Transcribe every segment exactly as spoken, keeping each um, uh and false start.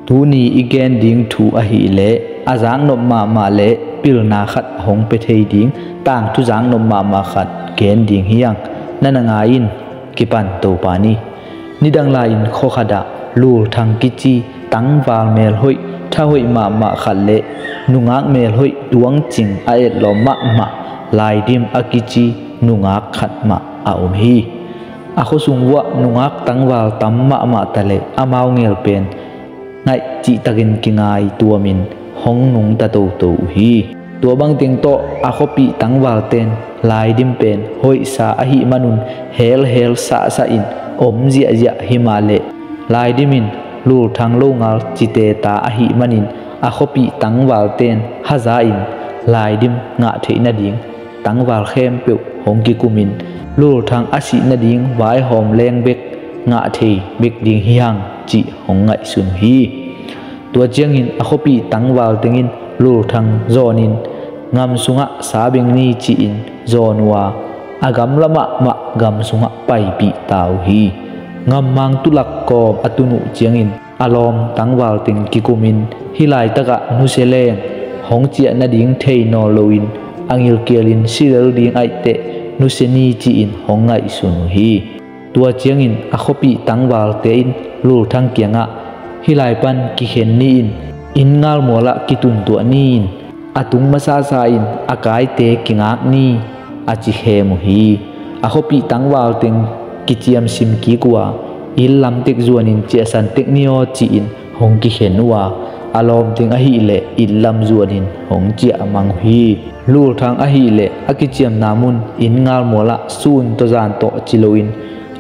Tuni i gen ding thu ahih leh a zaknop mahmah le pilna khat hong pia thei ding tangthu zaknop mahmah khat gen ding hi hang. Na na ngai in, kipan Topa ni. Nidang lai-in khua khatah Lul Thang kici tangval melhoih, thahoih mahmah khat le nungak melhoih tuangcing a etlawm mahmah Laidim a kici nungak khat mah a om hi. A khuasung vuah nungak tangval tam mahmah ta le amau ngel pen ngaih cihtakin kingaituamin hong nungta toto uh hi. Tua bangteng tawh a khuapih tangvalten Laidim pen hoihsa ahih manun helhel sahsahin om ziahziah hi mah leh Laidim in Lul Thang longal cite ta ahih manin a khuapih tangvalten haza-in Laidim ngah theih nading tangval khempeuh hong kikumin Lul Thang a sih nading vaihawm leng bek ngah thei bek ding hi hang cih hong ngaihsun uh hi. Tua ciangin a khuapih tangval tengin Lul Thang zawnin gam sungah sa beng ni ci-in zawn uh a, a gamla mahmah gam sungah paipih ta uh hi. Gammang tulak kawm a tun uh ciangin a lawm tangval teng kikumin hih laitakah nusia leng hong ciah nading thei nawn loin a gilkialin si lel ding aih teh nusia ni ci-in hong ngaihsun uh hi. Tua ciangin a khuapih tangvalte in Lul Thang kiangah hih lai pan kikhen ni in, inn ngalmualah kituntuah ni in, a tung masasa in a kaite kingak ni a ci khem uh hi. A khuapih tangval teng kiciamsim kik uh a, inn lam tek zuanin ciahsan tek ni aw ci-in hong kikhen uh a, a lawm teng ahih leh inn lam zuanin hong ciah mang uh hi. Lul Thang ahih leh a kiciamna mun inn ngalmualah sun tawh zan tawh ci loin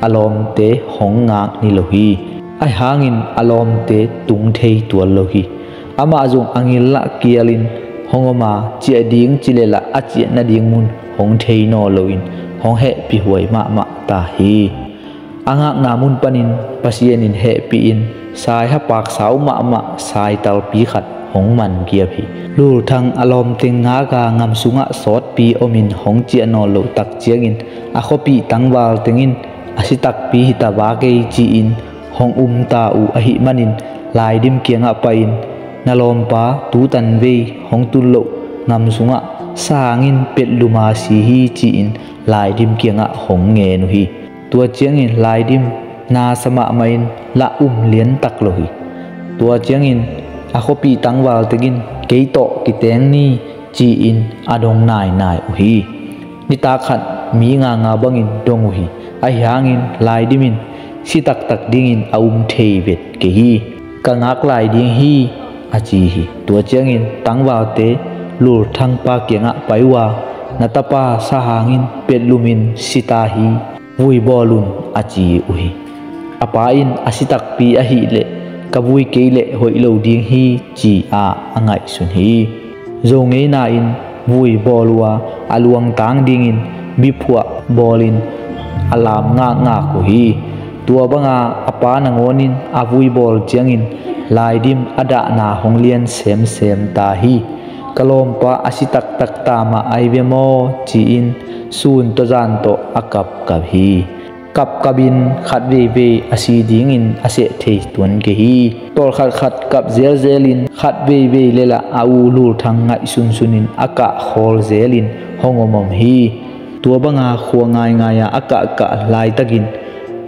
a lawmte hong ngak ni lo hi. Ahi hangin a lawmte tung thei tuan lo hi. Amah zong a gillah kialin hong om a, ciah ding ci leh lah a ciah nading mun hong thei nawn loin hong hehpih huai mahmah ta hi. A ngakna mun panin Pasian in hehpih in saiha paksau mahmah saitalpi khat hong man giap hi. Lul Thang a lawmteng ngak a gam sungah sawtpi omin hong ciah nawn loh tak ciangin a khuapih tangval tengin a si takpi hi ta vak ei ci-in hong um ta uh ahih manin Laidim kiangah pai-in, na lawmpa tutan vei hong tun loh gam sungah sa hangin petlum a si hi ci-in Laidim kiangah hong ngen uh hi. Tua ciangin Laidim nasa mahmah in lah um liantak lo hi. Tua ciangin a khuapih tangval tengin kei tawh kiteng ni ci-in a dong nainai uh hi. Nitak khat mi nganga bangin dong uh hi. Ahi hangin Laidim in si taktak dingin a um thei vet kei hi. Ka ngak lai ding hi, a ci hi. Tua ciangin tangvalte Lul Thang pa kiangah pai uh a, na tapa sa hangin petlumin si ta hi. Vui bawl un, a ci uh hi. A pa in a si takpi ahih leh ka vui kei leh hoih lo ding hi ci-a a ngaihsun hi. Zo ngeina in vui bawl uh a, a luangtang dingin biphuah bawlin a lam ngakngak uh hi. Tua banga a pa nangawnin a vui bawl ciangin Laidim a dahna hong lian semsem ta hi. Ka lawmpa a si taktak ta mah ai ve maw ci-in sun tawh zan tawh a kapkap hi. Kapkapin khat veivei a si dingin a seh thei tuan kei hi. Tawlkhat khat kap zelzelin khat veivei lelah a u Lul Thang ngaihsunsunin a kah khawl zelin hong omom hi. Tua banga khua ngaingai-a a kahkah laitakin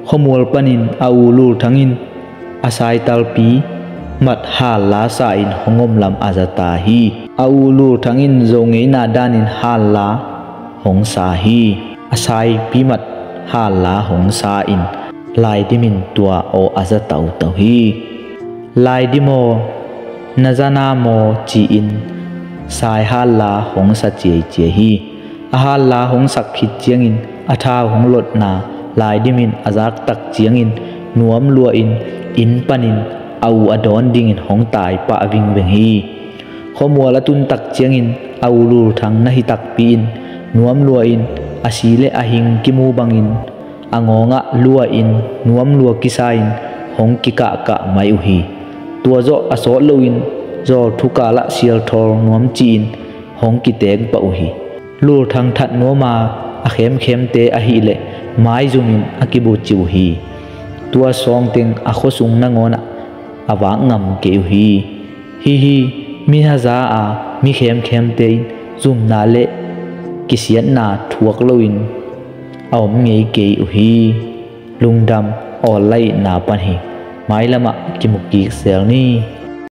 khuamual panin a u Lul Thang in a saitalpi mat halla sa-in hong om lam a za ta hi. A u Lul Thang in Zo ngeina danin halla hong sa hi. A saipi mat halla hong sa-in Laidim in tua aw a za tautau hi. Laidim aw, na za na maw ci-in sai halla hong sa ciaiciai hi. A halla hong sak khit ciangin a thau hong lotna Laidim in a zaktak ciangin nuam lua-in inn panin a u a dawn dingin hong taipah vingveng hi. Khuamual a tuntak ciangin a u Lul Thang na hi takpi-in nuam lua-in a si le a hing kimu bangin a ngawngah lua-in nuam lua kisa-in hong kikahkah mai uh hi. Tua zawh a sawt loin zawl thukalah sialthawl nuam ci-in hong kiteng pah uh hi. Lul Thang that nuama a khemkhemte ahih leh maizumin a kibuci uh hi. Tua sawngteng a khuasung nangawnah a vak ngam kei uh hi. Hihi, mi haza a mi khemkhemte in zumna le kisiatna thuak loin a om ngei kei uh hi. Lungdam, a awllaihna pan hi. Mailamah kimu kik sel ni.